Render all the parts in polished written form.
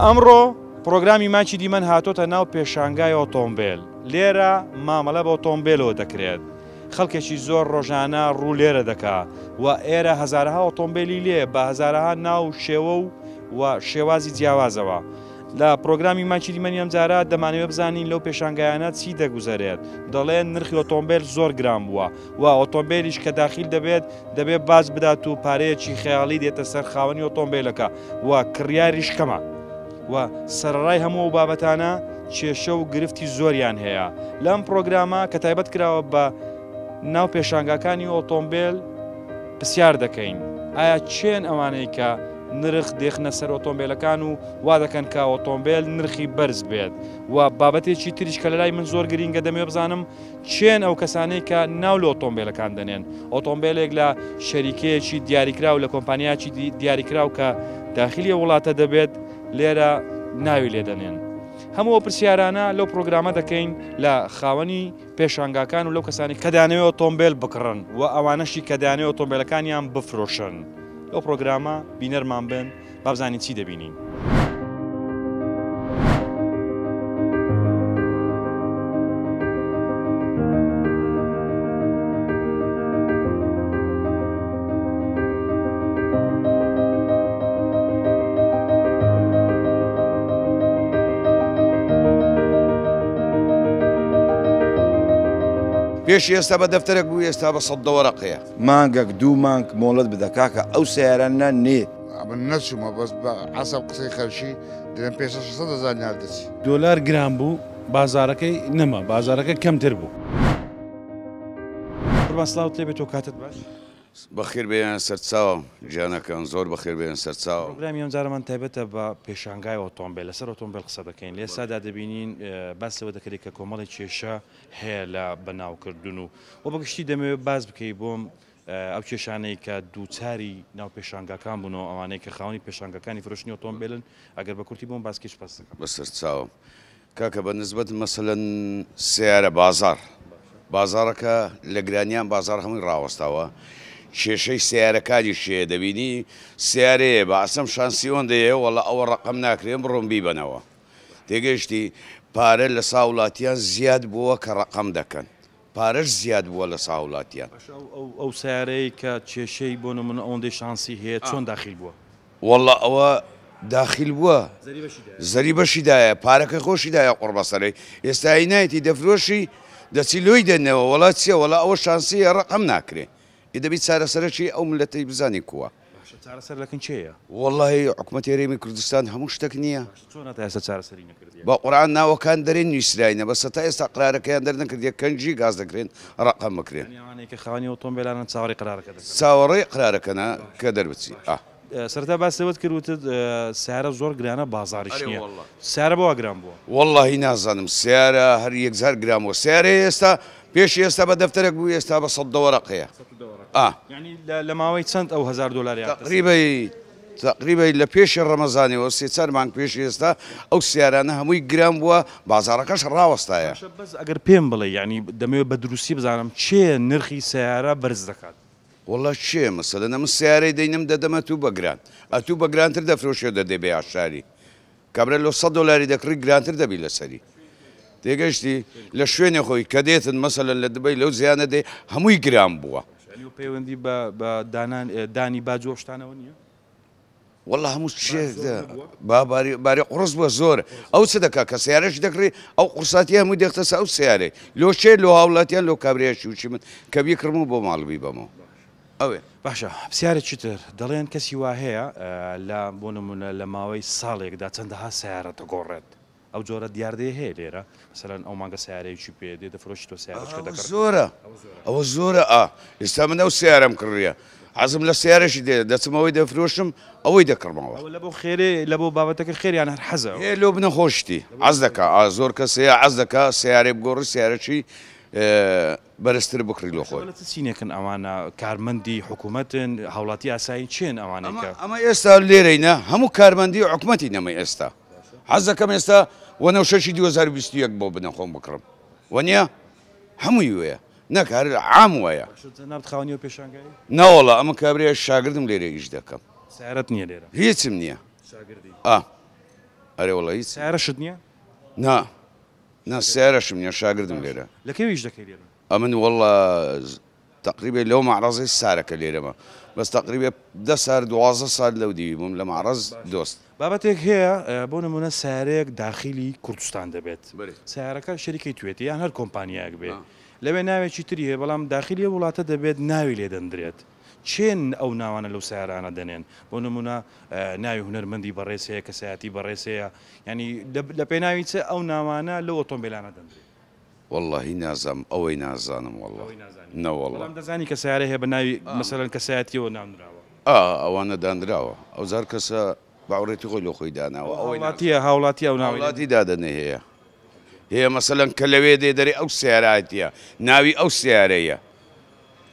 ئەمڕۆ پڕۆگرامی ماکی دیمەن هاتۆتە ناو پێشانگای ئۆتۆمبێل، لێرە مامەلە بە ئۆتۆمبێلەوە دەکرێت، خەڵکێکی زۆر ڕۆژانە ڕوو لێرە دەکا و ئێرە هەزارەها ئۆتۆمبێلی لێ بە هەزارەها ناو و شێوە و و شێوازی جیاوازەوە. لە پڕۆگرامی ماکی دیمەنی ئەمجارە دەمانەوێت بزانین لەو پێشانگایانە چی دەگوزەرێت، دەڵێن نرخی ئۆتۆمبێل زۆر گران بووە و ئۆتۆمبێلیش کە داخیل دەبێت دەبێت باج بدات و پارەیەکی خەیاڵی دێتە سەر خاوەنی ئۆتۆمبێلەکە و کڕیاریش کەمە و سەرەڕای هەموو ئەو بابەتانە کێشە و گرفتی زۆریان هەیە لەم پڕۆگرامە کە تایبەت کراوە بە ناو پێشانگاکانی ئۆتۆمبێل پرسیار دەکەین ئایا کێن ئەوانەی کە نرخ دێخنە سەر ئۆتۆمبێلەکان و وا دەکەن کە ئۆتۆمبێل نرخی بەرز بێت و بابەتێکی تریش کە لەلای من زۆر گرینگە دەمەوێت بزانم کێن ئەو کەسانەی کە ناو لە ئۆتۆمبێلەکان دەنێن؟ ئۆتۆمبێلێک لە شەریکەیەکی دیاریکراو لە کۆمپانیاکی دیاریکراو کە داخلی ئەو وڵاتە دەبێت لێرە ناوی لێ دەنێن. هەموو ئەو پرسیارانە لەو پرۆگرامە دەکەین لە خاوەنی پێشانگاکان و لەو کەسانی کە دەیانەوێت ئۆتۆمبێل بکڕن و ئەوانەشی کە دەیانەوێت ئۆتۆمبێلەکانیان بفرۆشن. لەو پرۆگرامە بینەرمان بن با بزانین چی دەبینین. پێش ئێستا بە دەفتەرێک بوو ئێستا بە سەد دەوەرەقەیە. مانگەک دوو مانگ مۆڵەت بدە کاکە ئەو سەیارانە نێ. ئەمن نەچوومە بەس بە عەسەب قسەی خەلکی دەلێن پێ 600 هەزار نار دەچی. دۆلار گران بوو بازارەکەی نەما بازارەکە کەمتر بوو. قوربان سڵاوت لێبێت و کاتت باش. بەخێر بێن سەرچاوم گیانەکەم زۆر بەخێر بێن سەرچاوم. پرۆگرامی ئەمجارەمان تایبەتە بە پێشانگای ئۆتۆمبێل لەسەر ئۆتۆمبێل قسە دەکەین لە ئێستادا دەبینین باس لەوە دەکرێت کە کۆمەڵێک کێشە هەیە لە بەناوکردن و و بەگشتی دەمەوێت باس بکەی بۆم ئەو کێشانەی کە دووچاری ناو پێشانگاکان بوون و ئەوانەی کە خاوەنی پێشانگاکانی فرۆشتنی ئۆتۆمبێلن ئەگەر بە کورتی بۆم باس کەی سوپاست دەکەم. بەسەر چاوم کاکە بە نسبەت مەسەلەن سەیارە بازاڕ بازاڕەکە لە گرانیان بازاڕ هەمووی ڕاوەستاوە کێشەی سەیارەکانیش هەیە دەبینی سەیارەیە بە عەسەم شانسی ئۆندەیە وەڵا ئەوە ڕەقەم ناکرێن بڕۆن بیبەنەوە تێگەیشتی پارە لە ساوڵاتیان زیاد بووە کە ڕەقەم دەکەن پارەش زیاد بووە لە ساوڵاتیان. باشە ئەو ئەو سەیارەی کە کێشەی بۆ نمونە ئەوەندەی شانسی هەیە چۆن داخیل بووە؟ وەڵا ئەوە داخیل بووە زەریبەشی دایە پارەکەی خۆشی دایە قوڕبەسەرەی ئێستا ی نایەتی دەفرۆشی دەچی لۆی دەنەوە وەڵا چیە وەڵا ئەوە شانسیە ڕەقەم ناکرێ ئێ دەبی چارەسەرەکی ئەو ملەتەی بزانی کوە. باشە چارەسەر لەکن کێیە؟ وەڵاهی حکومەتی هەرێمی کوردستان هەموو شتەک نیە. باشە چۆن هەتا ئێستا چارەسەری نەکردیە؟ بە قورعان ناوەکان دەرێن نویسراینە بەس هەتا ئێستا قرارەکەیان دەرنەکردیە کەنجی گاز دەکرێن ڕەقەم بکرێن. یانی ئەوانەی کە خاوەنی ئۆتۆمبێلانن چاوەڕێی قرارەکە دەکەن. چاوەڕێی قرارەکەنە کە دەربچی ئا. سەرەتا باست لەوەت کرد وتت سەیارە زۆر گرانە بازاڕیش نیە سەیارە بۆ وا گران بووە؟ وەڵاهی نازانم سەیارە هەر یەکجار گران بووە سەیارە ئێستا پێش ئێستا بە دەفتەرەک بوو ئێستا بە 110 وەرەقەیە ئا یانی لە ماوەی چەند ئەو 1000 دۆلاری هاتە سەر؟ تەقریبەی تەقریبەی لە پێشی ڕەمەزانەوە سێ چار مانگ پێشی ئێستا ئەو سەیارانە هەمووی گران بووە بازاڕەکەش ڕاوەستایە. باشە بەس ئەگەر پێم بڵێی یانی دەمەوێت بە دروستی بزانم کێ نرخی سەیارە بەرز دەکات؟ وەڵا کێ مەسەلەن ئەمن سەیارەی دەینم دەدەمە توو بە گران ئەتوو بە گرانتر دەفرۆشی و دەدەی بە یاشاری کابرا لۆ سەد دۆلاری دەکڕی گرانتر دەبی لەسەری تێگەشتی لە شوێنێ خۆی کە دێتن مەسەلەن لە دبەی لەو زیانە دێ هەمووی گران بووە. یانی ئەو پەیوەندی بە بە دانان دانی باج و ئەو شتانەوە نییە؟ وەڵا هەموو شتێک با باری باری قوڕس بووە زۆر ئەو چ دەکا کە سیارەش دەکڕی ئەو قورساتی هەموو دێختە سە ئەو سیارەی لۆ چێ لۆ هاوڵاتیان لۆ کابرایەکی وچی من کە بیکڕم و بۆ ماڵ بیبەمەوە ئەوێ. باشە پرسیارێکی تر دەڵێن کەسی وا هەیە لە بۆ نمونە لە ماوەی ساڵێکدا چەندەها سەیارە دەگۆڕێت ئەو جۆرە دیاردەیە هەیە لێرە مەسەلەن ئەو مانگە سەیارەیەکی پێ دێ دەفرۆشی تۆ سەیارەچکە ئەوە دەکڕی. زۆرە ئەوە زۆرە ئا ئێستا من ئەو سەیارەم کڕیە حەزم لە سەیارەشی دێ دەچم ئەوەی دەفرۆشم ئەوەی دەکڕمەوە. ئەوە لەبۆ خێرێ لەبۆ بابەتەکە خێر یان هەر حەزە ئەوە؟ ئێ لۆ بنەخۆشتی حەز دەکا ئا زۆر کەس هەیە حەز دەکا سەیارەی بگۆڕی سەیارەکی بەرزتر بکڕی لۆ خۆی. لە چ چینێکن ئەوانە کارمەندی حکومەتن هاوڵاتی ئاسایین کێن ئەوانەی کە. ئەمە ئێستا لێرەینە هەموو کارمەندی حکومەتین ئەمە ئێستا حەز دەکەم ئێستا وەنەوشەکی 2021 بۆ بنەخۆم بکڕم وەنیە هەمووی وەیە نەک هەر عام وایە. باشە جەنابت خاوەنی ئەو پێشانگایەی؟ نەوەڵا ئەمە کابرایە شاگردم لێرە ئیش دەکەم. سەیارەت نیە لێرە؟ هیچم نیە. شاگردی؟ ئا. ئەرێ وەڵا هیچ. سەیارەشت نییە؟ نا نا سەیارەشم نییە شاگردم لێرە. لە کەوێ ئیش دەکەی لێرە؟ ئەمن وەڵا تەقریبێ لەو مەعڕەزەی سارەکە لێرەمە بەس تەقریبێ دە سار 12 سال لەو دیوی بووم لە مەعڕەز دۆست. بابەتێک هەیە بۆ نمونە سەیارەیەک داخیلی کوردستان دەبێت سەیارەکە شەریکەی توێتە یان هەر کۆمپانیایەک بێ لەوێ ناوێکی تری هەیە بەڵام داخیلی ئەو وڵاتە دەبێت ناوی لێ دەندرێت کێن ئەو ناوانە لەو سەیارانە دەنێن بۆ نمونە ناوی هونەرمەندی بەڕێز هەیە کەسایەتی بەڕێز هەیە یانی لە پێناوی چ ئەو ناوانە لەو ئۆتۆمبیلانە دەندرێت. وەڵاهی نازانم ئەوەی نازانم وەڵا نەوەڵا. بەڵام دەزانی کە سەیارە هەیە بە ناوی مەسەلەن کەسایەتیەوە ناونراوە. ئا ئەوانە دانراوە ئەوجار کەسە بە عوڕێتی خۆی لۆ خۆی داناوە ئەوەی هاوڵاتیە هاوڵاتی ئەو ناوەی هاوڵاتی دادەنێ هەیە هەیە مەسەلەن کە لەوێ دێ دەرێ ئەو سەیاراتیە ناوی ئەو سەیارەیە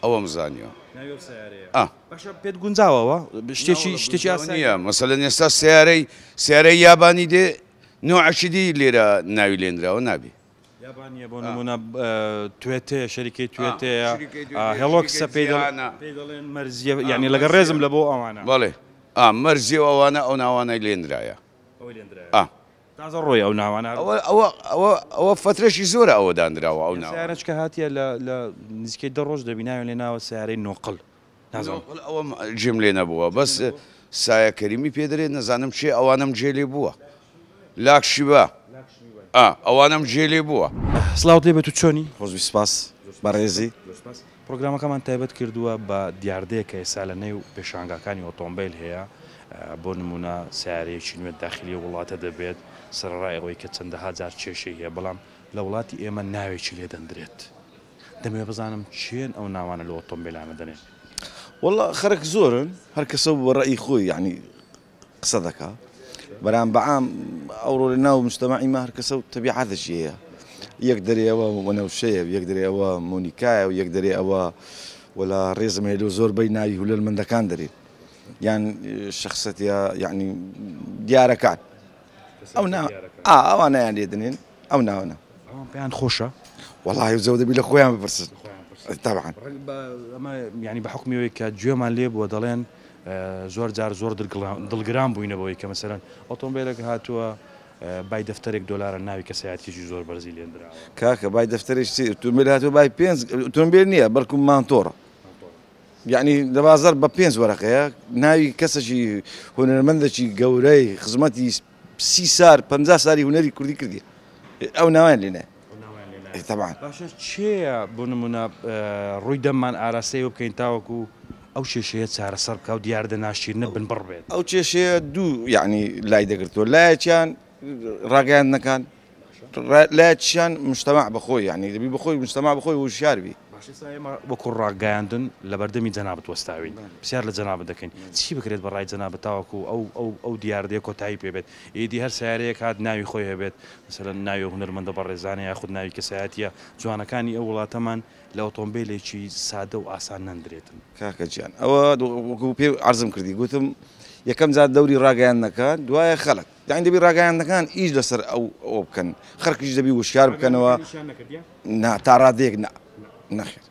ئەوەم زانیوە. ناوی ئەو سەیارەیە. ئا. باشە پێت گونجاوە ئەوە؟ شتێکی شتێکی ئاساییە؟ نییە مەسەلەن ئێستا سەیارەی سەیارەی یابانی دێ نوعەکی دی لێرە ناوی لێنراوە نابێ. یابانیە بۆ نمونە توێتەیە شەریکەی توێتەیە هێڵۆکسە پێی دەڵێن مەرزیە یعنی لەگەڵ ڕێزم لە بۆ ئەوانە. بەڵێ ئا مەرزیە و ئەوانە ئەو ناوانەی لێنرایە. ئەوەی لێنرایە. ئا. تازە ڕۆی ئەو ناوانە. ئەوە ئەوە ئەوە ئەوە فەترەشی زۆرە ئەوە دانراوە ئەو ناوانە. سەیارەچ کە هاتیە لە لە نزیکەی دە ڕۆژ دەبی ناویان لێ ناوە سەیارەی نۆقل. نازانم. نۆقل ئەوەم جێم لێ نەبووە بەس سایە کەریمی پێ دەرێ نەزانم چێ ئەوانەم جێ لێ بووە لاک شیبا ئا ئەوانەم جێ لێ بووە. سڵاوت لێ بێت و چۆنی؟ خۆشبی سپاس بەڕێزی. پرۆگرامەکەمان تایبەت کردووە بە دیاردەیەک کە ئێستا لە نێو پێشانگاکانی ئۆتۆمبیل هەیە، بۆ نموونە سەیارەیەکی نوێ داخلی ئەو وڵاتە دەبێت، سەرەڕای ئەوەی کە چەندەها جار کێشەی هەیە، بەڵام لە وڵاتی ئێمە ناوێکی لێ دەندرێت. دەمەوێت بزانم کێن ئەو ناوانە لەو ئۆتۆمبیلانە دەنێن؟ وەڵا خەرک زۆرن هەر کەسە و بە ڕەئی خۆی یانی قسە دەکا بەرام بەعام ئەوڕۆ لە ناو مجتەمەعی مە هەر کەسە و تەبیعاتێکی هەیە یەک دەرێ ئەوە وەنەوشەیە و یەک دەرێ ئەوە مۆنیکایە و یەک دەرێ ئەوە وەلا ڕێزم هەیە لۆ زۆربەی ناوی هونەرمەندەکان دەرێن یان شخصەتە یعنی دیارەکان ئەو نا ئا ئەوانەیان لێ دەنێن ئەو ناوەنە. ئەوان پێیان خۆشە؟ وەڵاهی زۆر دەبی لە خۆیان بپرسن تەبعەن. ئەمە یانی بە حوکمی ئەوەی کە گوێمان لێ بووە دەڵێن زۆر جار زۆر دڵگران بووینە بەوەی کە مەسەلەن ئۆتۆمبێلێک هاتووە بای دەفتەرێک دۆلارە ناوی کەسایەتیەکی زۆر بەرزی لێندراوە. کاکە بای دەفتەرێک چی ئۆتۆمبێل هاتووە بای پێنج ئۆتۆمبێل نییە بەڵکو مانتۆڕە یعنی لە بازاڕ بە پێنج وەرەقەیە ناوی کەسێکی هونەرمەندێکی گەورەی خزمەتی 30 سار 50 ساری هونەری کوردی کردیە ئەو ناویان لێ نایە تەبعەن. باشە کێیە بۆ نمونە ڕووی دەممان ئاراستەی ئەو بکەین تاوەکو ئەو کێشەیە چارەسەر بکا و دیاردە ناشیرنە بنبڕ بێت؟ ئەو کێشەیە دوو یەعنی لای دەگرتەوە لایەکیان ڕاگەیاندنەکان لایەکیشیان مجتەمەع بەخۆی یەعنی دەبی بەخۆی مجتەمەع بەخۆی وشیار بی. باشە ئێستا ئێمە وەکو ڕاگەیاندن لەبەردەمی جەنابت وەستاوین پرسیار لە جەنابت دەکەین چی بکرێت بە ڕای جەنابت تاوەکو ئەو ئەو ئەو دیاردەیە کۆتایی پێ بێت ئیدی هەر سەیارەیەک هات ناوی خۆی هەبێت مەسەلەن ناوی ئەو هونەرمەندە بەڕێزانە یاخود ناوی کەسایەتیە جوانەکانی ئەو وڵاتەمان لە ئۆتۆمبیلێکی سادە و ئاسان نەندرێتن. کاکە گیان ئەوە وەکو پێ عەرزم کردی گوتم یەکەم جار دەوری ڕاگەیاندنەکان دوایە خەلک یانی دەبی ڕاگەیاندنەکان ئیش لەسەر ئەو ئەوە بکەن خەلکیش دەبی وشیار بکەنەوە نا تا ڕادەیەک نا نەخێر.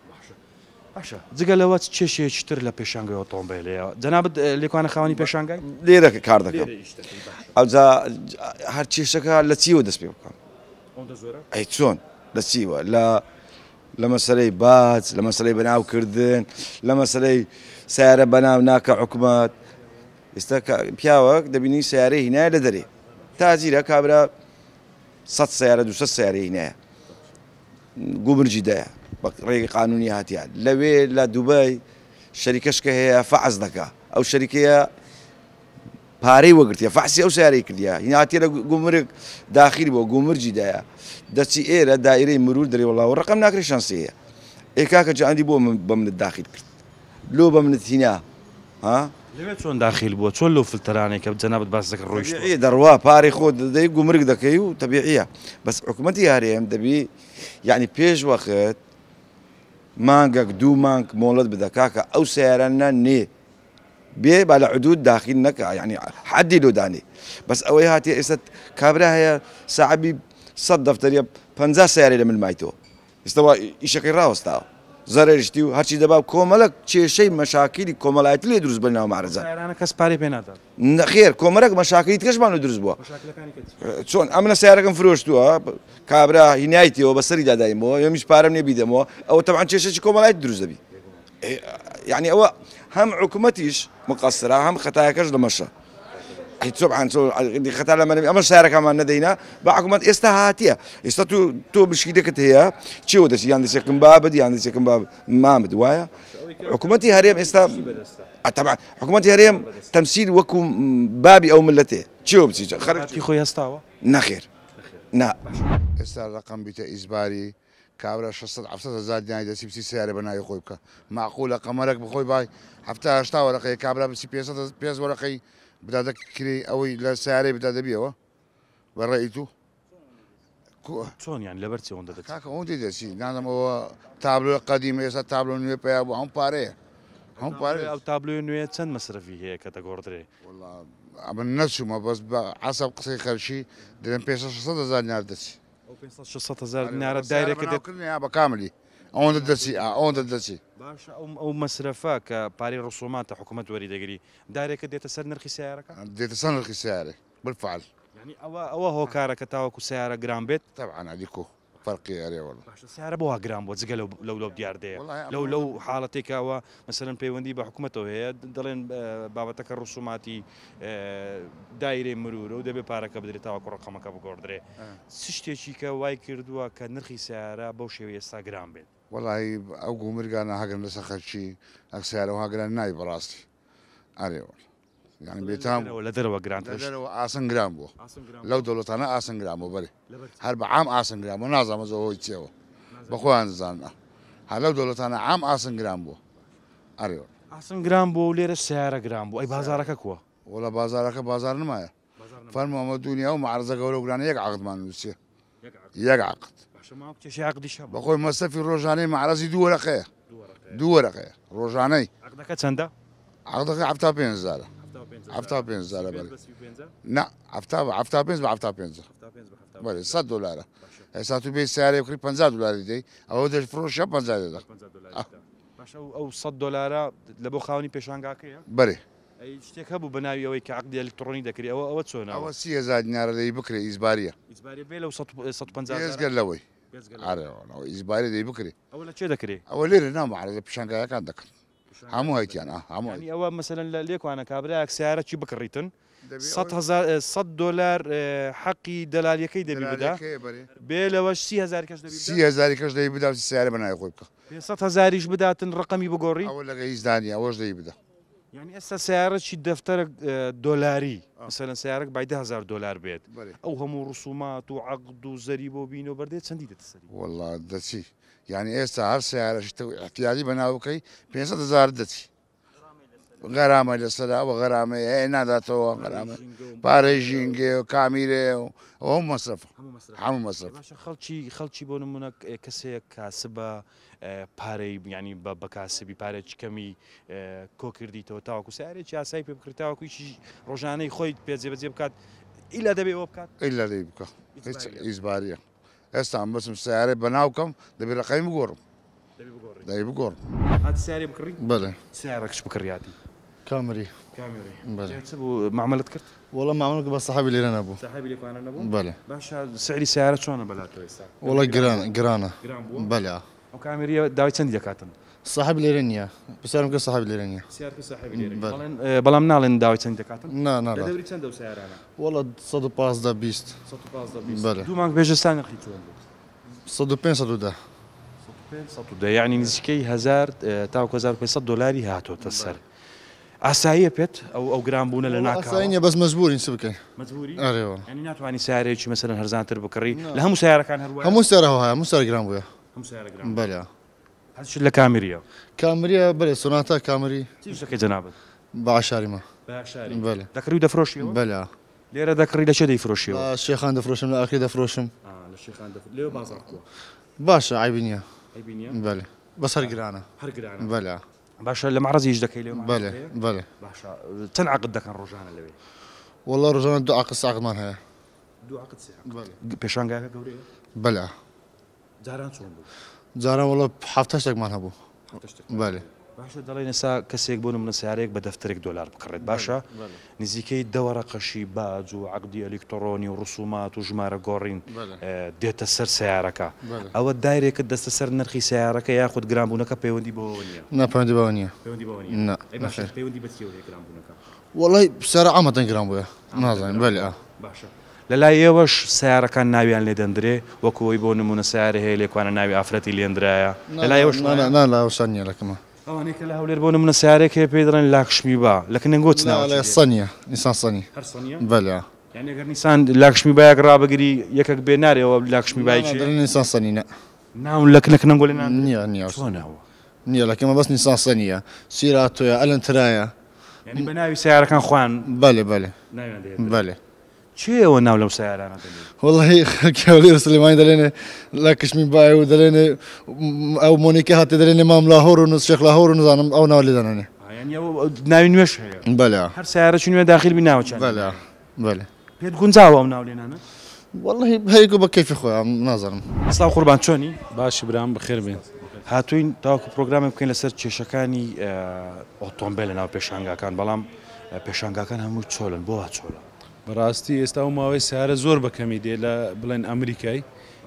باشە جگە لەوە چ کێشەیەکی تر لە پێشانگای ئۆتۆمبێل هەیە؟ جەنابت لێکوانە خاوەنی پێشانگای؟ لێرە کار دەکەم. ئەوجا هەر کێشەکە لە چیوە دەست پێ بکەم؟ ئەوەندە زۆرە؟ ئەی چۆن لە چیوە؟ لە لە مەسەلەی باج، لە مەسەلەی بەناوکردن، لە مەسەلەی سیارە بەناو ناکە حکومەت. ئێستا پیاوەک دەبینی سیارەی هینایە لە دەرێ تاجیرە کابرا 100 سیارە 200 سیارەی هینایە گومرگی دایە بە ڕێگەی قانونی هاتیە لەوێ لە دوبەی شەریکەش کە هەیە فەعز دەکا ئەو شەریکەیە پارەی وەگرتیە فەحسی ئەو سیارەی کردیە هاتیە لە گومرگ داخیل بووە گومرگی دایە دەچی ئێرە دایرەی مرور دەرێ وەڵا ڕقم ناکرێ شانسی هەیە ئێ کاکە جاندی بۆ من بە منت داخیل کرد لۆ بە منت هینا ها لەوێ چۆن داخیل بووە چۆن لەو فلتەرانەی کە جەنابت باس دەکرد ڕۆیشتووە؟ تەبیعیە دەڕوا پارەی خۆت دەدەی گومرگ دەکەی و تەبیعیە بەس حکومەتی هەرێم دەبی یەعنی پێش وەخت مانگەک دوو مانگ مۆڵەت بدە کاکە ئەو سەیارانە نێ بێ با لە حدود داخیل نەکا یەعنی حەدی لۆ دانێ بەس ئەوەی هاتیە ئێستا کابرا هەیە ساعەبی سەد دەفتەریە 50 سەیارەی لە مل مایتەوە ئێستا وا ئیشەکەی ڕاوەستاوە. زەرەریشتی و هەرچی دەبا کۆمەلەک کێشەی مەشاکیلی کۆمەلایەتی لێ دروست بە ناو مەعرەزە. سەیارانە کەس پارەی پێ نادات. نەخێر کۆمەلەک مەشاکیلی تکەشمان لێ دروست بووە. مەشاکلەکانی کە چی؟ چۆن ئەمنە سەیارەکەم فرۆشتووە کابرا هینایتەوە بەسەریدا دایمەوە یەمیش پارەم نیە بیدەمەوە ئەوە تەبعەن کێشەکی کۆمەلایەتی دروست دەبی. یعنی ئەوە هەم حکومەتیش مقصرە هەم خەتایەکەش لەمەشە. سبحان خەتا لە منم ئەمە سارەکەمان نەدەینا بە حکومەت ئێستا هاتیە ئێستا تو تۆ بشکیدەکەت هەیە چیەوە دەچی یان دەچێکم بابت یان دەچێکم باب مامت وایە حکوومەتی هەرێم ئێستا طبعا حکوومەتی هەرێم تەمسیل وەکو بابی ئەو ملەتێ چیەوە بچی خەرکی خۆی هەستاوە نەخێر نا ئێستا ڕقم بیتە ئیزباری کابرا شەش سەد حەفت سەد هەزار دیناری دەچی بچی سەیارە بە ناوی خۆی بکا مەعقولە قەمەرەک بخۆی بای حەفتا هەشتا وەرەقەیە کابرا بچی پێنج سەد پێنج وەرەقەی بداتە کرێی ئەوەی لە سەیارەی بدا دەبیەوە بە ڕەئی تو چۆن یان لەبەر چی ئەوەندە دەچی؟ کاکە ئەوەندەی دەچی نازانم ئەوە تابلۆی قەدیمە ئێستا تابلۆ نوێ پەیا بوو هەموو پارەیە هەموو پارەیە. ئەو تابلۆی نوێ چەند مەسرەفی هەیە کە دەگۆڕدرێ؟ وەڵا ئەمن نەچوومە بەس بە عەسەب قسەی خەلکی دەلێن 500 600 هەزار دینار دەچی. ئەو 500 600 هەزار دینارە دایرەکە دێت. بەناوکردنە بە کاملی ئەوەندە دەچی ئەوەندە دەچی. باشە ئەو ئەو مەسرەفە کە پارەی ڕسوماتە حکومەت وەری دەگری دارێکە دێتە سەر نرخی سەیارەکە؟ دێتە سەر نرخی سەیارەی بالفعل. یانی ئەوە ئەوە هۆکارە کە تاوەکو سەیارە گران بێت؟ تەبعەن ئەدی کو فەرقی ئەرێ وەڵا. باشە سەیارە بۆ وا گران بووە جگە لەو لەو لەو دیاردەیە لەو لەو حاڵەتەی کە ئەوە مەسەلەن پەیوەندی بە حکومەتەوە هەیە دەڵێن بابەتەکە ڕسوماتی دایرەی مرورە و دەبێ پارەکە بدرێت تاوەکو ڕەقەمەکە بگۆڕدرێ چ شتێکی کە وای کردووە کە نرخی سەیارە بەو شێوەی ئێستا گران بێت؟ وەڵاهی ئەو گومرگانە هەگرن لەسەر خەلکی ئەک سەیارە وها گران نابی بەڕاستی ئەرێ وەڵا یانی بێتام لە دەرەوە گرانترە لە دەرەوە ئاسن گران بووە لەو دەوڵەتانە ئاسن گران بووە بەرێ هەر بە عام ئاسن گران بووە نازانم زۆر هۆی چیەوە بە خۆیان دەزانن هەر لەو دەوڵەتانە عام ئاسن گران بووە ئەرێ وەڵا. ئاسن گران بووە و لێرەش سەیارە گران بوو ئەی بازاڕەکە کووە؟ وەڵا بازاڕەکە بازاڕ نمایە فەرموو ئەمە دونیا و مەعرەزە گەورە و گرانە یەک عەقدمان نووسیە یەک عەقد. باشە ماوە کێشەی عەقدیش هەبوو؟ بەخۆی مەسرەفی ڕۆژانەی مەعرەزی دوو وەرەقەیە دوو وەرەقەیە ڕۆژانەی. عەقدەکە چەندە؟ عەقدەکە 75 هەزارە. 75 هەزارە بەرێ. نا 75 بە 75. بەرێ 100 دۆلارە. ئێستا تو بێی سەیارەی بکڕی 50 دۆلاری دەی ئەوە دەفرۆشە 50 دەدا. باشە ئەو 100 دۆلارە لە بۆ خاوەنی پێشانگاکەیە؟ بەرێ. ئەی شتێک هەبوو بە ناوی ئەوەی کە عەقدی ئەلیکتڕۆنی دەکری ئەوە ئەوە چۆنە؟ ئەوە 30 هەزار دینارە دەی بکرێ ئیجباریە. ئیجباریە بێ لەو 150 هەزارە؟ بێجگە لەوەی. ئەرێ وەڵا ئەوە ئیجباریە دەی بکرێ. ئەوە لە کێ دەکرێ؟ ئەوە لێرە ناو مەعرەزە پیشانگایەکان دەکەن. هەموو هەیتیان ئا هەموو. یانی ئەوە مەسەلەن لە لێکوانە کابرایەک سەیارەکی بکڕیتن سەد هەزار سەد دۆلار حەقی دەلالیەکەی دەبی بدا بێ لەوەش 30 هەزار کەش دەبی 30 هەزاری کەش دەبی بدا سەیارە بە ناوی خۆی بکا. 500 هەزاریش بداتن ڕەقەمی بگۆڕی؟ ئەوە لەگە هیچ دانیە ئەوەش دەی بدا. یانی ئێستا سەیارەکی دەفتەرە دۆلاری مەسەلەن سەیارەک بای 10 هەزار دۆلار بێت ئەو هەموو ڕسومات و عەقد و زەریبە و بینە و بەردەیە چەندی دێتە سەری؟ وەڵا دەچی یانی ئێستا هەر سەیارەشی تۆ ئیعتیادی بەناو بکەی 500 هەزار دەچی غەرامەی لەسەرە ئەوە غەرامەی هەیە ناداتەوە غەرامە پارەی ژینگەیە و کامیرەیە و ئەوە هەموو مەسرەفە هەموو مەسرەفە. باشە خەڵکی خەڵکی بۆ نمونە کەسێک کاسبە پارەی یانی بە بە کاسبی پارێکی کەمی کۆکردیتەوە تاوەکو سیارێکی ئاسایی پێ بکڕی تاوەکو ئیشی ڕۆژانەی خۆی پێ جێبەجێ بکات ئیلا دەبێ ئەوە بکات؟ ئیلا دەبی بکا هیچ ئیجباریە ئێستا من بچم سەیارەی بەناو کەم دەبی ڕەقەمی بگۆڕم دەبی بگۆڕم. هاتی سەیارەی بکڕی؟ بەلێ. سەیارەکش بکڕی هاتی؟ کامری. کامری. بەلێ. چ بوو مەعمەلەت کرد؟ وەڵا مەعمەلم کرد بەس سەحابی لێرە نەبوو. سەحابی لێکوانە نەبوو؟ بەلێ. باشە سعری سەیارە چۆنە بەلاتەوە ئێستا؟ وەڵا گرانە گرانە. گران بووە؟ بەلێ. ئەو کامریە داوای چەندی دەکاتن؟ سەحابی لێرە نییە. پرسیارم کرد سەحابی لێرە نییە. پرسیار کرد سەحابی لێرە نییە. بەڵێن بەڵام ناڵێن داوای چەندی دەکاتن؟ نا نا. لە دەوری چەندە ئەو سەیارانە؟ وەڵا 115 20. 115 20. بەلێ. دوو مانگ پێش ئێستا نرخی چۆن بوو؟ 105 110. 105 110 یانی نزیکەی 1000 تاوەکو 1500 دۆلاری هاتۆتە سەر. ئاساییە پێت ئەو ئەو گران بوونە لە ناکاوە؟ ئاسایی نییە بەس مەجبوورین چ بکەین. مەجبووری؟ ئەرێ وەڵا. یانی ناتوانی سەیارەیەکی مەسەلەن هەرزانتر بکڕی؟ لە هەموو سەیارەکان هەر وایە؟ هەموو سەیارە هەوایە هەموو سەیارە گران بووە. هەموو سەیارە گران بووە. بەلێ. هەرچیت لە کامریە؟ کامریە بەلێ سۆناتا کامری. چی ئیش دەکەی جەنابت؟ بە عەشاریمە. بە عەشاری. بەلێ. دەکڕی و دەفرۆشیەوە؟ بەلێ. لێرە دەکڕی لە کوێ دەیفرۆشیەوە؟ لە شێخان دەفرۆشم لە ئاکرێ دەفرۆشم. ئا لە شێخان دەفرۆ لێوە بازاڕ کووە؟ باشە عەیبی نییە. عەیبی نییە؟ بەلێ بەس هەر گرانە. هەر گرانە. بەلێ. باشە لە مەعرەزی ئیش دەکەی لێوە؟ بەلێ بەلێ. باشە چەند عەقد دەکەن ڕۆژانە لەوێ؟ وەڵا ڕۆژانە دوو عەقد سێ عەقدمان هەیە. دوو عەقد سێ عەقد. بەلێ. پێشانگاکە گەورەیە؟ بەلێ. جاران چۆن بوو؟ جاران وەڵا حەفتا شتێکمان هەبوو. بەلێ. باشە دەڵێن ئێستا کەسێک بۆ نمونە سەیارەیەک بە دەفتەرێک دۆلار بکڕێت باشە نزیکەی دە وەرەقەشی باج و عەقدی ئەلیکتڕۆنی و ڕسومات و ژمارە گۆڕین دێتە سەر سەیارەکە ئەوە دایرێکت دەستە سەر نرخی سەیارەکە یاخود گرانبوونەکە پەیوەندی بەوەوە نییە؟ نا پەیوەندی بەوە نییە. پەیوەندی بەوە نییە. نا ئەی باشە نەخێر. پەیوەندی بە چیەوە هەیە گرانبوونەکە؟ وەڵای سەیارە عامەتەن گران بووە نازانین بەلێ ئا. باشە لەلای ئێوەش سەیارەکان ناویان لێ دەندرێ وەکو ئەوەی بۆ نموونە سەیارە هەیە لێکوانە ناوی ئافرەتی لێندرایە لەلای ئێوەش نا وایە؟ نا نا لە نییە لەکەمە. ئەوانەی کە لە هەولێر بۆ نموونە سەیارەیەک هەیە پێی دەڵێن لاکشمی با لە کنەنگۆ چ نا ناوەکی لە دێ؟ سەنیە نیسان سەنی. هەر سەنیە؟ بەلێ ئا. یانی ئەگەر نیسان لاکشمی بایەک ڕابگری یەکەک بێ نارێ ئەوە لاکشمی نا بای نا کێیە؟ دەڵێن نیسان سەنی نا. ناو لە کنەنگۆ لێ ناندرێ؟ نییە نییە چۆنە ئەوە؟ نییە لەکەمە بەس نیسان سەنیە سیراتۆیە ئەلەنترایە. یانی بە ناوی سەیارەکان خۆیان بەلێ بەلێ ناویان دێنن؟ بەلێ. کێ ئەوە ناو لەو سەیارانە دەنێ؟ وەڵاهی خەڵکی هەولێر و سلێمانی دەلێنێ لە کشمی بای و دەلێنێ ئەو مۆنیکە هاتێ دەلێنێ مام لاهۆر و شێخ لاهۆر و نزانم ئەو ناو لێ دەنێ. یانی ئەو ناوی نوێش هەیە؟ بەلێ. هەر سەیارەکی نوێ داخیل بی ناوەکیان لێ بەلێ بەلێ. پێت گونجاوە ئەو ناو لێنانە؟ وەڵاهی هەیەکو بە کەیفی خۆیان نازانم. سڵاو قوربان چۆنی؟ باشی برام بەخێر بێن. هاتووین تاوەکو پرۆگرامێک بکەین لەسەر کێشەکانی ئۆتۆمبێل لەناو پێشانگاکان بەڵام پێشانگاکان هەمووی چۆلن بۆ وا چۆلە؟ بەڕاستی ئێستا ئەو ماوەی سەیارە زۆر بە کەمی دێ لە بڵێن ئەمریکای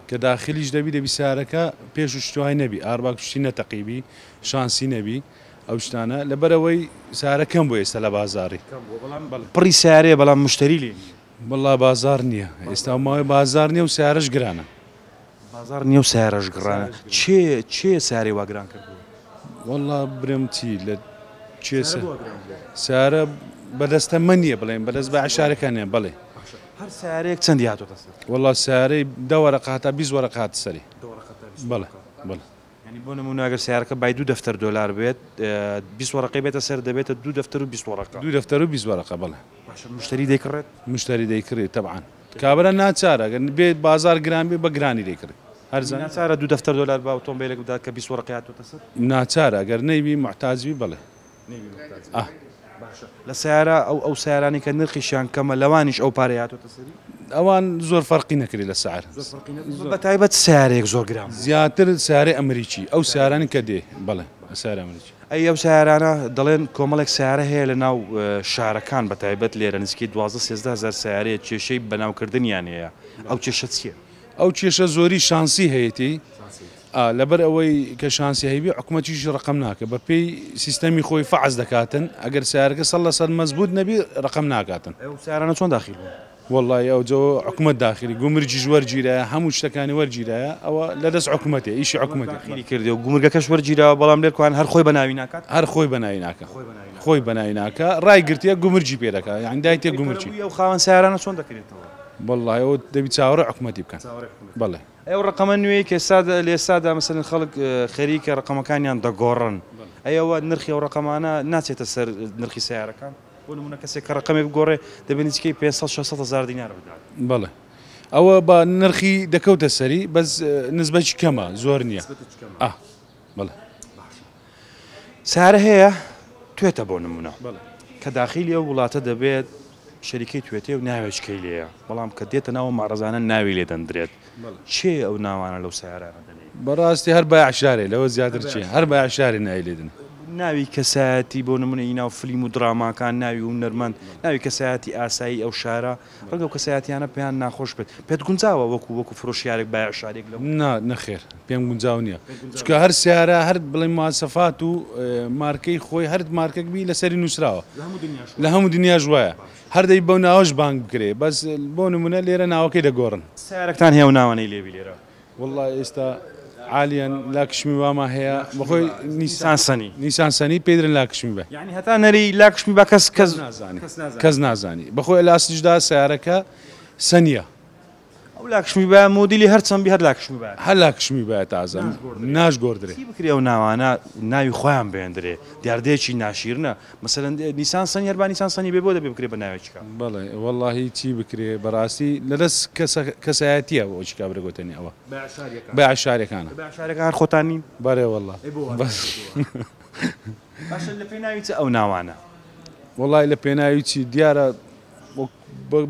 کە داخلیش دەبی دەبی سەیارەکە پێش و شتوای نەبی ئارباک شتی نەتەقیبی شانسی نەبی ئەو شتانە لەبەرەوەی سەیارە کەم بوو ئێستا لە بازاری کەم بووە بەڵام پڕی سەیارەیە بەڵام مشتەری لێ نییە. وەڵا بازار نییە ئێستا ئەو ماوەی بازار نییە و سەیارەش گرانە. بازاڕ نییە و سەیارەش گڕانە کێ کێ سەیارەی وا گران کردووە؟ وەڵا برێم چی لە کێ سەیارە بەدەستە مە نییە بڵێن بەدەست بە عشارەکانیان بەڵێ. باشە هەر سەیارەیەک چەندی هاتۆتە سەر؟ وەڵا سەیارەی دە وەرەقە هەتا 20 وەرەقە هاتە سەری. دە وەرەقە تا 20 بەڵێ وەرەقە. بەڵێ. یانی بۆ نموونە ئەگەر سەیارەکە بای دوو دەفتەر دۆلار بێت 20 وەرەقەی بێتە سەر دەبێتە دوو دەفتەر و 20 وەرەقە. دوو دەفتەر و 20 وەرەقە بەڵێ. باشە مشتەری دەیکڕێت؟ مشتەری دەیکڕێت تەبعەن. کابرا ناچارە گەر بێ بازار گران بێ بە گرانی دەیکڕێ. هەرزان. ناچارە دوو دەفتەر دۆلار بە ئۆتۆمبێلێک بدات کە 20 وەرەقەی هاتۆتە سەر؟ ناچارە گەر نەیبی موحتاج بی بەڵێ. نەیبی موحتاج بی. ئاه. باشە لە سەیارە ئەو ئەو سەیارانەی کە نرخیشیان کەمە لەوانیش ئەو پارەی هاتۆتە سەری؟ ئەوان زۆر فەرقی نەکرێ لە سعر. زۆر فەرقی نەکرێ. بە تایبەت چ سەیارەیەک زۆر گران بوو؟ زیاتر سەیارەی ئەمریکی ئەو سەیارانەی کە دێ بەڵێ سەیارەی ئەمریکی. ئەی ئەو سەیارانە دەڵێن کۆمەڵێک سەیارە هەیە لە ناو شارەکان بە تایبەت لێرە نزیکەی 12 13 هەزار سەیارەیە کێشەی بەناوکردنیان هەیە ئەو کێشە چییە؟ ئەو کێشە زۆری شانسی هەیەتی لەبەر ئەوەی کە شانسی هەیبی حکومەتیش ڕقم ناکە بە پێی سیستەمی خۆی فەعز دەکاتن ئەگەر سیارەکە سەد لە سەد مەزبوط نەبی ڕقم ناکاتن. ئەو سەیارانە چۆن داخیل بوون؟ وەڵای ئەو جۆ حکومەت داخلی گومرگیش وەرگیرایە هەموو شتەکانی وەرگیرایە ئەوە لە دەست حکومەتێ ئیشی حکومەتێ. داخلی کردی و گومرگەکەش وەرگیراوە بەڵام لێرکوان هەر خۆی بە ناوی ناکات؟ هەر خۆی بە ناوی ناکا خۆی بە ناوی ناکا ڕای گرتیە گومرگی پێ دەکا یانی دایتێ گومرگی. ئەو خاوەن سەیارانە چۆن دەکرێتەوە؟ وەڵای ئەوە دەبی چاوەڕێ حکومەتی بکەن بەڵێ. ئەی ئەو ڕەقەمە نوێی کە ئێستا لە ئێستادا مەسەلەن خەڵک خەریکە ڕەقەمەکانیان دەگۆڕن ئەی ئەوە نرخی ئەو ڕەقەمانە ناچێتە سەر نرخی سەیارەکان؟ بۆ نموونە کەسێک کە ڕەقەمێک بگۆڕێ دەبێت نزیکەی 500 600 هەزار دینار بدات. بەڵێ ئەوە بە نرخی دەکەوتە سەری بەس نسبەکی کەمە زۆر نییە. ئا بەڵێ. باشە سەیارە هەیە توێتە بۆ نموونە کە داخیلی ئەو وڵاتە دەبێت شەریکەی توێتێ و ناوێچکەی لێیە بەڵام کە دێتە ناو مەعرەزانە ناوی لێ دەندرێت کێ ئەو ناوانە لەو سەیارانە دەنێ؟ بەڕاستی هەر بایەعشارێ لەوە زیاتر چی هەر بایەعشارێ ناوی لێ دەنێ. ناوی کەسایەتی بۆ نمونە ئی ناو فلیم و دراماکان ناوی هونەرمەند ناوی کەسایەتی ئاسایی ئەو شارە ڕەنگە ئەو کەسایەتیانە پێیان ناخۆش بێت پێت گونجاوە وەکو وەکو فرۆشیارێک بایەعشارێک لەو. نا نەخێر پێم گونجاو نییە چونکە هەر سیارە هەر بڵێ مواسەفات و مارکەی خۆی هەر مارکەک بی لەسەری نووسراوە لە هەموو دنیاش وایە هەر دەی بەو ناوەش بانگ بکرێ بەس بۆ نمونە لێرە ناوەکەی دەگۆڕن. سیارەکتان هەیە ئەو ناوانەی لێ بی لێرە؟ وەڵا ئێستا عالیەن لاکشمی واما هەیە بەخۆی نیسان سەنی نیسان سەنی پێی دەرن لاکشمی بە. یانی هەتا نەری لاکشمی با کەس کەس نازانی کەس نازانی بەخۆی لاسیشدا سیارەکە سەنیە. ئەو لاکشمی با مۆدیلی هەر چەند بی هەر لاکشمی با. هەر لاکشمی با تازە ناشگۆڕدرێ. چی بکرێ ئەو ناوانە ناوی خۆیان بێندرێ دیاردەیەکی ناشیرنە مەسەلەن نیسان سەنی هەر با نیسان سەنی بێ بۆ دەبێ بکرێ بە ناوێکی کە. بەڵێ وەڵاهی چی بکرێ بەڕاستی لەدەست کەسە کەسایەتیە ئەوە چی کابرا گۆتەنی ئەوە بایەعشاریەکانە. بایەعشاریەکان هەر خۆتان نین؟ بەڵێ وەڵا. ئەی بۆ واتان کردووە؟ باشە لە پێناوی چ ئەو ناوانە؟ وەڵای لە پێناوی چی دیارە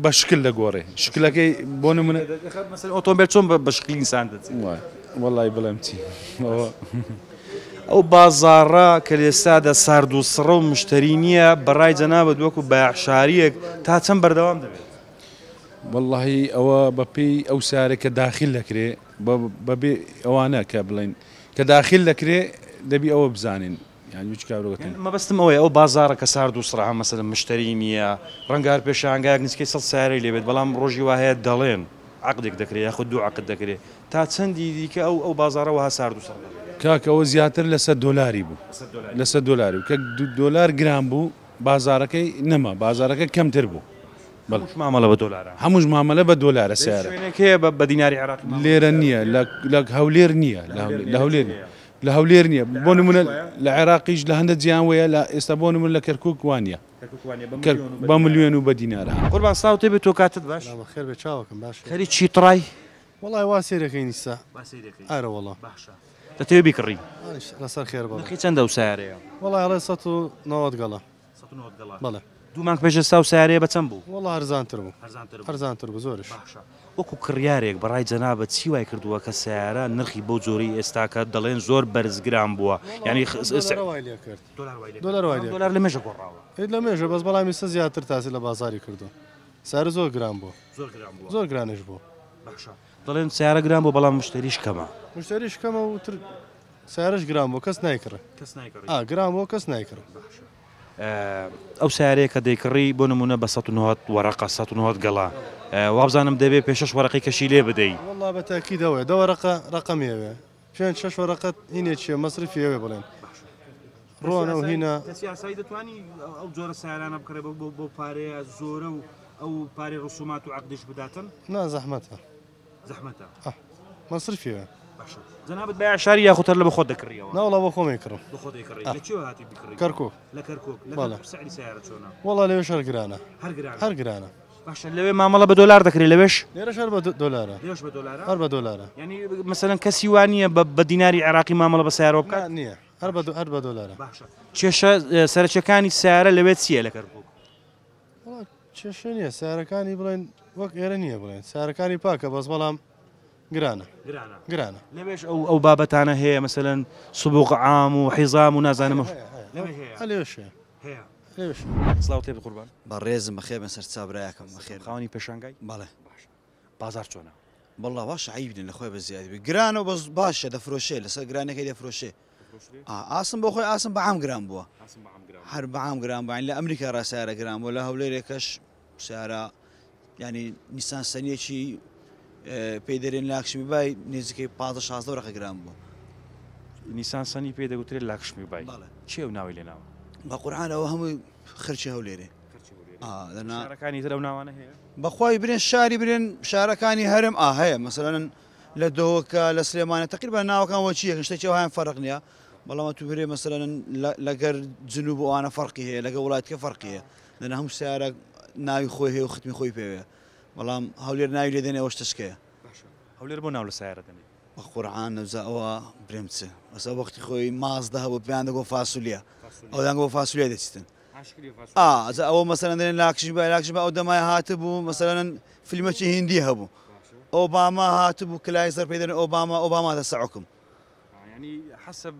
بە شکل دەگۆڕێ شکلەکەی بۆ نمونە مەسەلەن ئۆتۆمبێل چۆن بە شکلی ئینسان دەچێت؟ وەڵای بڵێم چی ئەوە. ئەو بازاڕە کە لە ئێستادا سارد و سڕە و مشتەری نییە، بەڕای جەنابت وەکو بایەخشارییەک تا چەند بەردەوام دەبێت؟ وەڵاهی ئەوە بەپێی ئەو سارە کە داخیل دەکرێ بەبێ ئەوانە کە بڵێن کە داخیل دەکرێ دەبی ئەوە بزانین یان هیچ کارۆتن. مەبەستم ئەوەیە ئەو بازاڕە کە سارد و سڕە مەسەلەن مشتەری نییە، ڕەنگە هەر پێشانگایەک نزیکەی سەد سەیارەی لێ بێت، بەڵام ڕۆژی وا هەیە دەڵێن عەقدێک دەکرێ یاخود دوو عەقد دەکرێ، تا چەندی دیکە ئەو ئەو بازاڕە وەها سارد و سڕ دەبێت؟ کاکە ئەوە زیاتر لەسەر دۆلاری بوو لەسەر دۆلاری بوو کە دۆلار گران بوو بازاڕەکەی نەما بازاڕەکە کەمتر بوو. بەڵێ. هەمووش مامەڵە بە دۆلارە. هەمووش مامەلە بە دۆلارە سەیارە. شوێنێک هەیە بە بە دیناری عێراقی مامەڵە لێرە نییە لە لە هەولێر نییە لە هەولێر نییە لە هەولێر نییە بۆ نمونە لە عێراقیش لە هەندە جیان وەیە لە ئێستا بۆ نمونە لە کەرکوک وانە بە ملیۆن و بە دینارە. قوربان سڵاوت لێ بێ تۆ کاتت باش. بەخێر بێ چاوەکەم باشی. خەریکی تڕای؟ وەڵای وا سەیرەکەین ئیستا. وا سەیرەکەی. ئەرە وەڵا. باشە دەتەوێ بیکڕی؟ لەسەر خێر بەڵێ. نرخی چەندە ئەو سەیارەیە؟ وەڵای ئەڵێ 190 گەڵا. 190 گەڵا. بەڵێ. دوو مانگ پێش ئێستا ئەو سەیارەیە بە چەند بوو؟ وەڵا هەرزانتر بوو. هەرزانتر بوو. هەرزانتر بوو زۆریش. باشە وەکو کڕیارێک بەڕای جەنابت چی وای کردووە کە سەیارە نرخی بەو جۆرەی ئێستاکە دەڵێن زۆر بەرز گران بووە یانی دۆلار وای لێ کرد. دۆلار وای لێ کرد. دۆلار وای لێ کرد. دۆلار لە مێژە گۆڕاوە. ئەی لە مێژە بەس بەڵام ئیستا زیاتر تاسی لە بازاری کردووە. سەیارە زۆر گران بووە. زۆر گران بووە. زۆر گرانیش بووە. باشە دەڵێن سەیارە گران بووە بەڵام مشتەریش کەمە. مشتەریش کەمە و تر سەیارەش گران بووە کەس نایکڕێ. کەس نایکڕی. ئا گران بووە کەس نایکڕێ. باشە ئەو سەیارەیە کە دەیکڕی بۆ نموونە بە 190 وەرەقە 190 گەڵا وابزانم دەبێ پێ شەش وەرەقەی کەشی لێ بدەی. وەڵا بە تاکید ئەوەیە دە وەرەقە ڕەقەمی ئەوێ پێنج شەش وەرەقەت هینێ چیە مەسرفی ئەوێ بڵێن ڕۆنە و هینە. کەسی ئاسایی دەتوانی ئەو جۆرە سەیارانە بکڕێ بەو پارەیە زۆرە و ئەو پارەی ڕسومات و عەقدیش بداتن؟ نا زەحمەتە. زەحمەتە. ئاه مەسرفی ئەوێ. باشە جەنابت بە یاشاری یاخود هەر لە بە خۆت دەکڕیەوە؟ نا وەڵا بۆ خۆم ئەیکڕم. بۆ خۆت ئەیکڕی. لە کوێوە هاتی بیکڕی؟ کەرکوک. لە کەرکوک. لە کەرکوک سعری سەیارە چۆنە؟ وەڵا لەوێش هەر گرانە. هەر گرانە. هەر گرانە. باشە لەوێ مامەڵە بە دۆلار دەکرێت لەوێش؟ لێرەش هەر بە دۆلارە. لێرەش بە دۆلارە؟ هەر بە دۆلارە. یانی مەسەلەن کەسی وا نییە بە دیناری عێراقی مامەڵە بە سەیارەوە بکات؟ نا نییە. هەر بە هەر بە دۆلارە. باشە کێشە سەرەکیەکانی سەیارە لەوێ چییە لە کەرکوک؟ وەڵا کێشە نییە سەیارەکانی بڵێن وەک ئێرە نییە بڵێن سەیارەکانی پاکە بەس بەڵام گرانە. گرانە. گرانە. لەوێش ئەو ئەو بابەتانە هەیە مەسەلەن سبوق عام و حیزام و نازانم هەیە هەیە. لەوێ هەیە. هە لەوێش هەیە. هەیە. لەوێش. سڵاوت لێبێت قوربان. بەڕێزم بەخێر بێن سەرچاو برایەکەم بەخێر بێن. خاوەنی پێشانگای؟ بەڵێ. باشە بازاڕ چۆنە؟ وەڵا باشە عەیب نیە لە خۆی بە زیادی بێ گرانە و بەس باشە دەفرۆشێ لەسەر گرانەکەی دەفرۆشێ ئاسن بۆ خۆی ئاسن بە عام گران بووە هەر بە عام گران بووە لە ئەمریکا ڕا سیارە گران بووە لە هەولێرێکەش سیارە ینی نیسان سەنیەکی پێی دەرێن لاکشمی بای نزیکەی 15 16 ورقە گران بووە. نیسان سەنی پێی دەگوترێت لاکشمی بای چی ئەو ناوی لێناوە؟ بە قورعان ئەوە هەمووی خەرکی هەولێرێ. شارەکانی تر ئەو ناوانە هەیە؟ بەخوای برێن شاری برێن شارەکانی هەرم ئا هەیە مەسەلەن لە دهۆکە لە سلێمانە تقریبا ناوەکان وەچی یەکن شتێکی ئەوهایان فەرق نییە بەڵام ئەتوو برێ مەسەلەن لەگەر جنوب و ئەوانە فەرقی هەیە لەگەڵ وڵاتکە فەرقی هەیە لەنە هەموو سیارە ناوی خۆی هەیە و ختمی خۆی پێوەیە بەڵام هەولێر ناوی لێ دێنێ ئەوەش تەسکەیە. باشە هەولێر بۆ ناو لە سیارە دەنێ؟ بە قورعان نەوزا ئەوە برێم چ ئەسا وەختی خۆی مازدە هەبوو پێیان دەگۆ فاسولیا ئەو دەنگۆ فاسولیا دەچتن ئا ئەجا ئەوە مەسەلەن دەرێن لاکشمی بای لاکشمی بای ئەو دەمای هاتبوو مەسەلەن فیلمەکی هیندی هەبوو ئۆباما هاتبوو کلای زەر پێی دەرێن ئۆباما ئۆباما دەسە حوکم. یانی حەسەب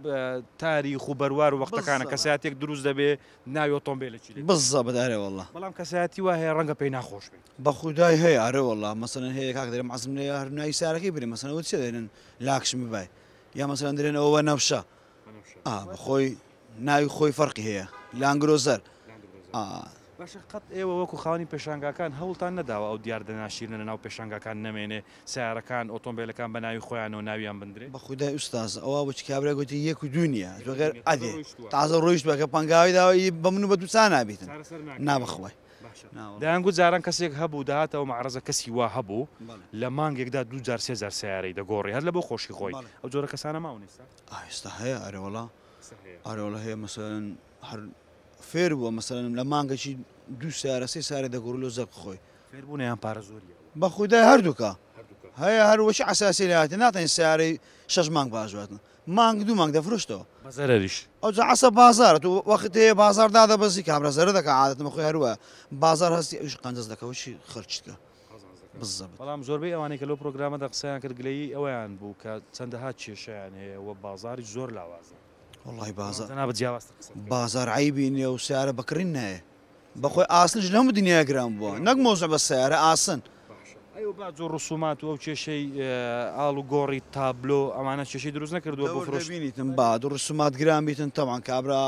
تاریخ و بەروار و وەختەکانە کەسایەتێک دروست دەبێ ناوی ئۆتۆمبێلێکی لێ بزەبت ئەرێ وەڵا. بەڵام کەسایەتی وا هەیە ڕەنگە پێی ناخۆش بێ. بەخودای هەیە ئەرێ وەڵا مەسەلەن هەیە کاک دەرێم عەزم لێیە هەر ناوی سارەکەی برێ مەسەلەن ئەوە چیە دەرێن لاکشمی بای یا مەسەلەن دەرێن ئەوە وەنەوشە ئا بەخۆی ناوی خۆی فەرقی هەیە لانگرۆزەر ئا. باشە قەت ئێوە وەکو خاوەنی پێشانگاکان هەوڵتان نەداوە ئەو دیاردە ناشیرنە لەناو پێشانگاکان نەمێنێ سەیارەکان ئۆتۆمبێلەکان بە ناوی خۆیانەوە ناویان بندرێ؟ بەخودای ئوستاز ئەوە وەکی کابرا گوتی یەک و دوو نیە بەغێر ئەدێ تازە ڕۆیشتوە کە پەنگاوی داوە ئی بە من و بە دوو چا نابیتن نا بەخوای دەیانگوت جاران کەسێک هەبوو دەهاتەوە مەعرەزە کەسی وا هەبوو لە مانگێکدا دوو جار سێ جار سەیارەی دەگۆڕی هەر لە بۆ خۆشی خۆی ئەو جۆرە کەسانە ماون ئێستا؟ ئێستا هەیە ئەرێ وەڵا ئەرێ وەڵا هەیە مەسەلەن هەر فێر بووە مەسەلەن لە مانگێکی دوو سیارە سێ سیارە دەگۆڕی لۆ زەرق خۆی. فێر بوونە یان پارە زۆریە ئەوە؟ بەخودای هەردووکە هەیە هەر وەکی عەساسی لێ هاتێ ناتەنی سیارەی شەش مانگ باش باتن مانگ دوو مانگ دەفرۆشتەوە. بە زەرەریش. ئەوجا عەسە بازارە تۆ وەخت هەیە بازار دادەبەزی کابرا زەرەر دەکا عادەتەن بەخۆی هەر وایە بازار هەستی ئەویش قەنجەز دەکا وەکی خەرچی دەکا. بالضبط. بەڵام زۆربەی ئەوانەی کە لەو پرۆگرامەدا قسەیان کرد گلەیی ئەوەیان بوو کە چەندەها کێشەیان هەیە و بازاڕیش زۆر لاوازە. وەڵاهی بازاڕ جەنابت جیاوازتر قسە بکە. بازاڕ عەیبی نییە و سەیارە بە کڕین نایە. بەخۆی ئاسنیش لە هەموو دنیایە گران بووە نەک مەوزوع بە سەیارە ئاسن. باشە ئەی و باج و ڕسومات و ئەو کێشەی ئاڵ و گۆڕی تابلۆ ئەمانە کێشەی دروست نەکردووە بۆ دەور فرۆشتن؟ دەبینیتن باج و ڕسومات گران بیتن تەبعەن کابرا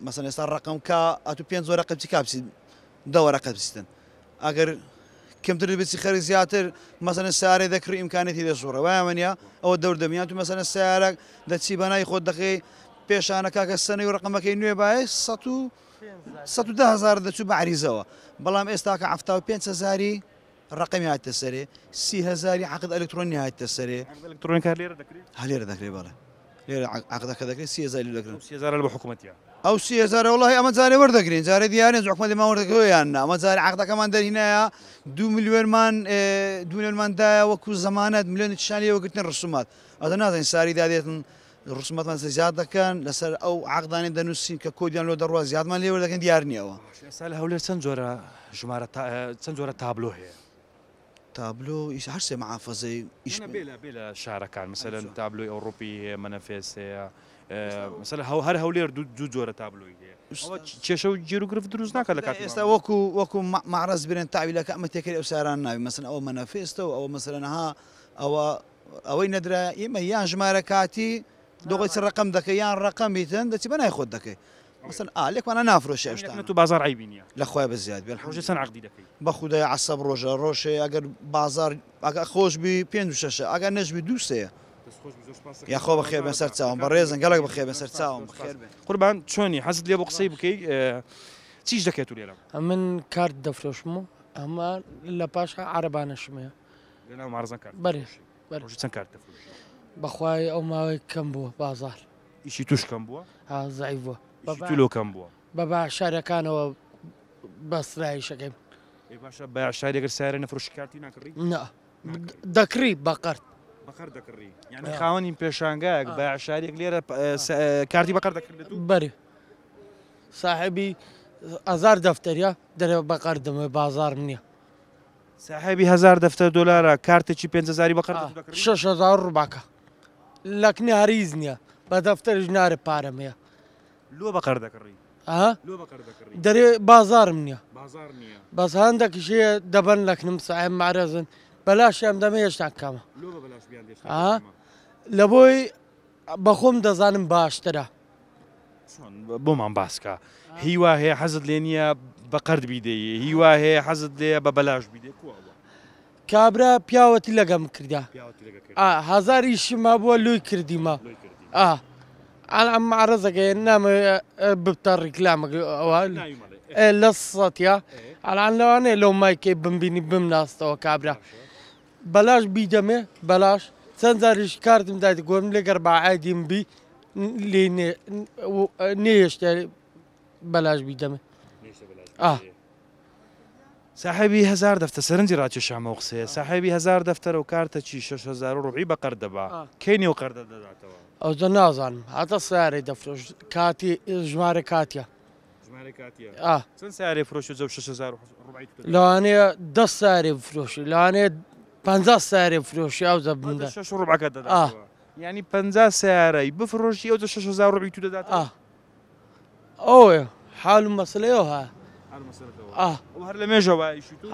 مەسەن ئێستا ڕەقەم کا ئەتوو پێنج وەرەقە بچی کا بچی دە وەرەقە بچیتن ئەگەر کەمتر بچی خەری زیاتر مەسەن سارێ دەکڕی ئیمکانێتی دەسوڕێ وایە وەنیە ئەوە دەور دەبینی تو مەسەن سیارە دەچی بەنای خۆت دەخەی پێشانە کاکە سەنەی و ڕقمەکەی نوێ بایە 110 هەزار دەچوو بە عریزەوە بەڵام ئێستاکە 75 هەزاری ڕقمی هاتە سەرێ 30 هەزاری عقد ئەلکترۆنی هاتە سەرێ. عقد ئەلکترۆنی کار لێرە دەکرێت؟ ها لێرە دەکرێت بەڵێ لێرە عقدەکە دەکرێت 30 هەزاری لێ دەکرن. ئەو 30 هەزارە لە بۆ حکوومەتیە؟ ئەو 30 هەزارە وەڵاهی ئەمە جارێ وەردەگرین جارێ دیارە حکومەت لێمان وەردەگرێت یان نا ئەمە جارێ عقدەکەمان دەرهینایە 2 ملیۆنمان 2 ملیۆنمان دایە وەکو زەمانەت ملیۆنێکیشان لێ وەرگرتن ڕسومات ئەوە نازانین ساری دادێتن ڕسوماتمان لەسەر زیاد دەکەن لەسەر ئەو عقدانەی دەنووسین کە کۆدیان لۆ دەڕوا زیادمان لێ وەردەگرن دیار نییە ئەوە. ئێستا لە هەولێر چەند جۆرە ژمارە چەند جۆرە تابلۆ هەیە؟ تابلۆ ئیش هەر سێ محافەزەی ئیش بێ لە بێ لە شارەکان مەسەلەن تابلۆی ئەوڕوپی هەیە مەنەفێس هەیە مەسەلەن هەر هەولێر دوو جۆرە تابلۆی هەیە ئەوە کێشە و گیروگرفت دروست ناکات لە کاتی ئێستا وەکو وەکو مەعرەز برێن تاویلەکە ئەمە تێکەری ئەو ساران ناوی مەسەلەن ئەوە مەنەفێستە و ئەوە مەسەلەن ها ئەوە ئەوەی نەدرا ئێمە یان ژمارە کاتی دۆخی چ ڕقم دەکەی یان ڕقم بیتن دەچی بەنای خۆت دەکەی مەسەلەن ئا لێکمانە نافرۆشێ ئەو شتانە. تو بازاڕ عەیبی نییە. لە خوای بە زیاد بێ. ڕۆژێ چەند عەقدی دەکەی؟ بە خودای عەسەب ڕۆژە ڕۆژێ ئەگەر بازاڕ ئەگەر خۆش بی پێنج و شەشە ئەگەر نەش بی دوو سێیە. دەست خۆش بی زۆر سوپاس دەکەم. یاخوا بەخێر بێن سەر چاوم بەڕێزن گەلەک بەخێر بێن سەر چاوم بەخێر بێن. قوربان چۆنی حەزت لێ بوو قسەی بکەی چیش دەکەی تو لێرە؟ ئەمن کارت دەفرۆشم و ئەمە لە پاشا عەرەبانەشم هەیە. لەناو مەعرەزان کارت بەرێ دەفرۆشی؟ بەرێ. ڕۆژی چەند کارت دەفرۆشی؟ بەخوای ئەو ماوەی کەم بووە بازاڕ. ئیشی توش کەم بووە؟ ها زەعیف بووە. ئیشی تو لۆ کەم بووە؟ بە باشارەکانەوە بەسترایشەکەی. ئەی باشە باشاری ئەگەر سیارە نەفرۆشی کارتی ناکڕی؟ نا دەکڕی بە قەرد. بە قەرد دەکڕی یعنی خاوەنی پێشانگایەک باشاریەک لێرە کارتی بە قەرد دەکڕێت و؟ بەرێ ساحێبی هەزار دەفتەریە دەرێ بە قەردم بازاڕم نییە. ساحێبی هەزار دەفتەر دۆلارە کارتێکی 5000 بە قەرد دەکڕی؟ 6000 ڕوبعەکە لەکنی هەریز نییە بە دەفتەریش نارێ پارەم هەیە. لۆ بە قەرد دەکڕی؟ ها؟ لۆ بە قەرد دەکڕی؟ دەرێ بازاڕم نییە. بازاڕ نییە. بەس هەندێکیش هەیە دەبەن لەکنم ساحێب مەعرەزن بەلاشیان دەمێ هێشتا کەمە. لۆ بە بەلاش بیان دێشتا کەمە؟ لە بۆی بەخۆم دەزانم باشترە. چۆن بۆمان باسکە هیوا هەیە حەزت لێ نییە بە قەرد بیدەی هیوا هەیە حەزت لێیە بە بەلاش بیدەی کو ئەوە؟ کابرا پیاوەتی لەگەم کردە. پیاوەتی لەگە کردی. هەزار ئیشم هەبووە لۆی کردیمە. لۆی کردی. ئەم مەعرەزەکەی نامەوێ ببتە ڕیکلامەکە ئەوە ناوی مەڵێ. لە سەتیە ئەلان لەوانەیە لەو مایکەی بمبینی بمناستەوە کابرا بەلاش بیدەمێ بەلاش چەند جاریش کارتم دایت گۆم لەگەر با عادیم بی لێ نێشتە بەلاش بیدەمێ. ساحێبی هەزار دەفتەر سەرنجی ڕاکێشام ئەو قسەیە ساحێبی هەزار دەفتەرە و کارتە چی 6000 و ڕبعی بە قەرد دەبا کەی نێو قەردە دەداتەوە؟ ئەوجا نازانم هەتا سیارەی دەفرۆش کاتی ژمارە کاتیە. ژمارە کاتیە. چەند سیارەی فرۆشی جەو 6000 و ڕبعی تو دەدات؟ لەوانەیە 10 سیارەی بفرۆشی لەوانەیە 50 سیارەی بفرۆشی ئەوجا بمدە. شەش ڕبعەکە دەداتەوە. یعنی 50 سیارەی بفرۆشی ئەوجا 6000 ڕبعی تو دەداتەوە؟ ئەوەیە حال و مەسەلەیەوە هەیە. حال و مەسەلەکەوە. ئەو هەر لە مێژەوە ئیشی تو؟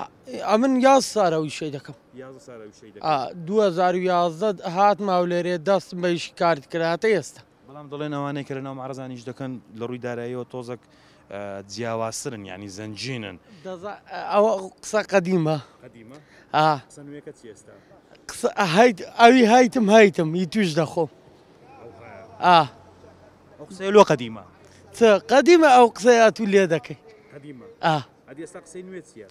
ئەمن 11 سارە ئیشەی دەکەم. 11 سارە ئیشەی دەکەم. 2011 هاتمە هەولێرێ دەستم بە ئیشی کارت کرد هاتە ئێستا. بەڵام دەڵێن ئەوانەی کە لەناو مەعرەزان ئیش دەکەن لە ڕووی داراییەوە تۆزەک جیاوازترن یعنی زەنگینن. ئەوە قسە قەدیمە. قەدیمە؟ قسە نوێکە چی ئێستا؟ قسە هەیت ئەوی هەیتم هەیتم ئی توش دەخۆم. ئەو قسەیە لۆ قەدیمە؟ چ قەدیمە ئەو قسەیە ئەتوو لێ دەکەی. قەدیمە؟ ئەدی ئێستا قسەی نوێ چییە؟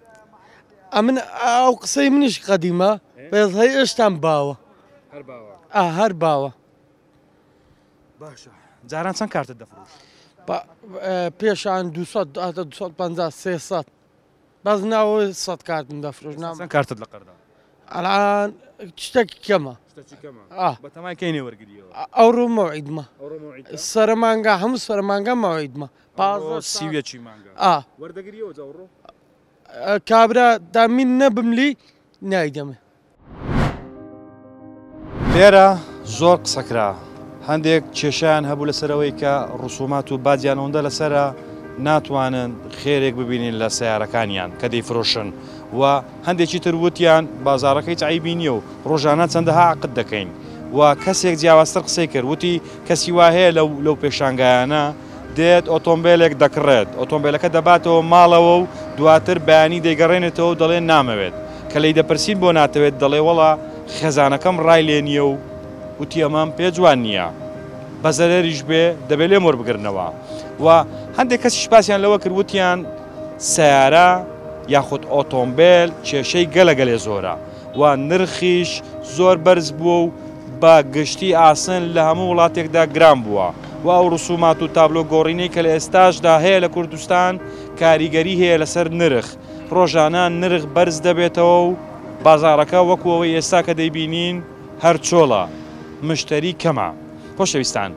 ئەمن ئەو قسەی منیش قەدیمە بەس هەی ئێشتان باوە. هەر باوە؟ هەر باوە. باشە جاران چەند کارتت دەفرۆشت؟ پێشان 200 هاتە 250 300 بەس ناوە 100 کارتم دەفرۆشت. چەند کارتت لە قەردا؟ الان شتێکی کەمە. شتێکی کەمە. بەتەمای کەی نێوەرگریەوە؟ ئەوڕۆ مەوعیدمە. ئەوڕۆ مەوعیدە؟ سەرمانگا هەموو سەرمانگا مەوعیدمە. پازدە 31 مانگا. وەردەگریەوە جا ئەوڕۆ؟ کابرا دامین نەبم لی نایدەمێ. لێرە زۆر قسە کرا هەندێک کێشەیان هەبوو لەسەر ئەوەی کە ڕسومات و باجیان ئەوەندە لەسەرە ناتوانن خێرێک ببینین لە سەیارەکانیان کە دەیفرۆشن و هەندێکی تر وتیان بازاڕەکە هیچ عەیبی نییە و ڕۆژانە چەندەها عەقد دەکەین و کەسێک جیاوازتر قسەی کرد وتی کەسی وا هەیە لەو لەو پێشانگایانە دێت ئۆتۆمبێلێک دەکڕێت، ئۆتۆمبێلەکە دەباتەوە ماڵەوە و دواتر بەیانی دەیگەڕێنێتەوە و دەڵێ نامەوێت. کە لێی دەپرسین بۆ ناتەوێت، دەڵێ وەڵا خێزانەکەم ڕای لێ نییە و وتی ئەمەم پێ جوان نییە. بە زەرەریش بێ دەبێ لێم وەربگرنەوە. و هەندێک کەسیش باسیان لەوە کرد وتیان سەیارە یاخود ئۆتۆمبێل کێشەی گەلە گەلێ زۆرە. و نرخیش زۆر بەرز بووە و بە گشتی ئاسن لە هەموو وڵاتێکدا گران بووە و ئەو ڕسومات و تابلۆ گۆڕینەی کە لە ئێستاشدا هەیە لە کوردستان کاریگەری هەیە لەسەر نرخ ڕۆژانە نرخ بەرز دەبێتەوە و بازاڕەکە وەکو ئەوەی ئێستا کە دەیبینین هەر چۆڵە مشتەری کەمە. خۆشەویستان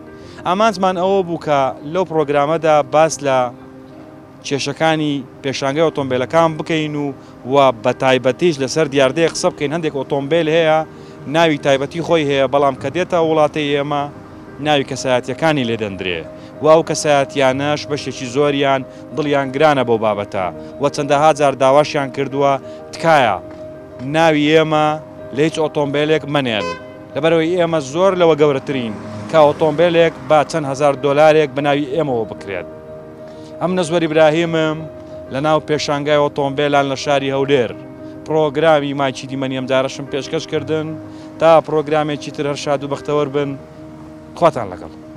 ئامانجمان ئەوە بوو کە لەو پڕۆگرامەدا باس لە کێشەکانی پێشانگای ئۆتۆمبێلەکان بکەین و و بەتایبەتیش لەسەر دیاردەیەک قسە بکەین هەندێک ئۆتۆمبێل هەیە ناوی تایبەتی خۆی هەیە بەڵام کە دێتە وڵاتەی ئێمە ناوی کەسایەتیەکانی لێ دەندرێ و ئەو کەسایەتیانەش بەشێکی زۆریان دڵیان گرانە بەو بابەتە و چەندەها جار داواشیان کردووە تکایە ناوی ئێمە لە هیچ ئۆتۆمبێلێک مەنێن لەبەرئەوەی ئێمە زۆر لەوە گەورەترین کە ئۆتۆمبێلێک بە چەند هەزار دۆلارێک بە ناوی ئێمەوە بکرێت. ئەم نەزوەر ئیبراهیمم لە ناو پێشانگای ئۆتۆمبێلان لە شاری هەولێر پڕۆگرامی مایکی دیمەنی ئەمجارەشم پێشکەش کردن تا پڕۆگرامێکی تر هەر شاد و بەختەوەر بن خواتان لەگەڵ.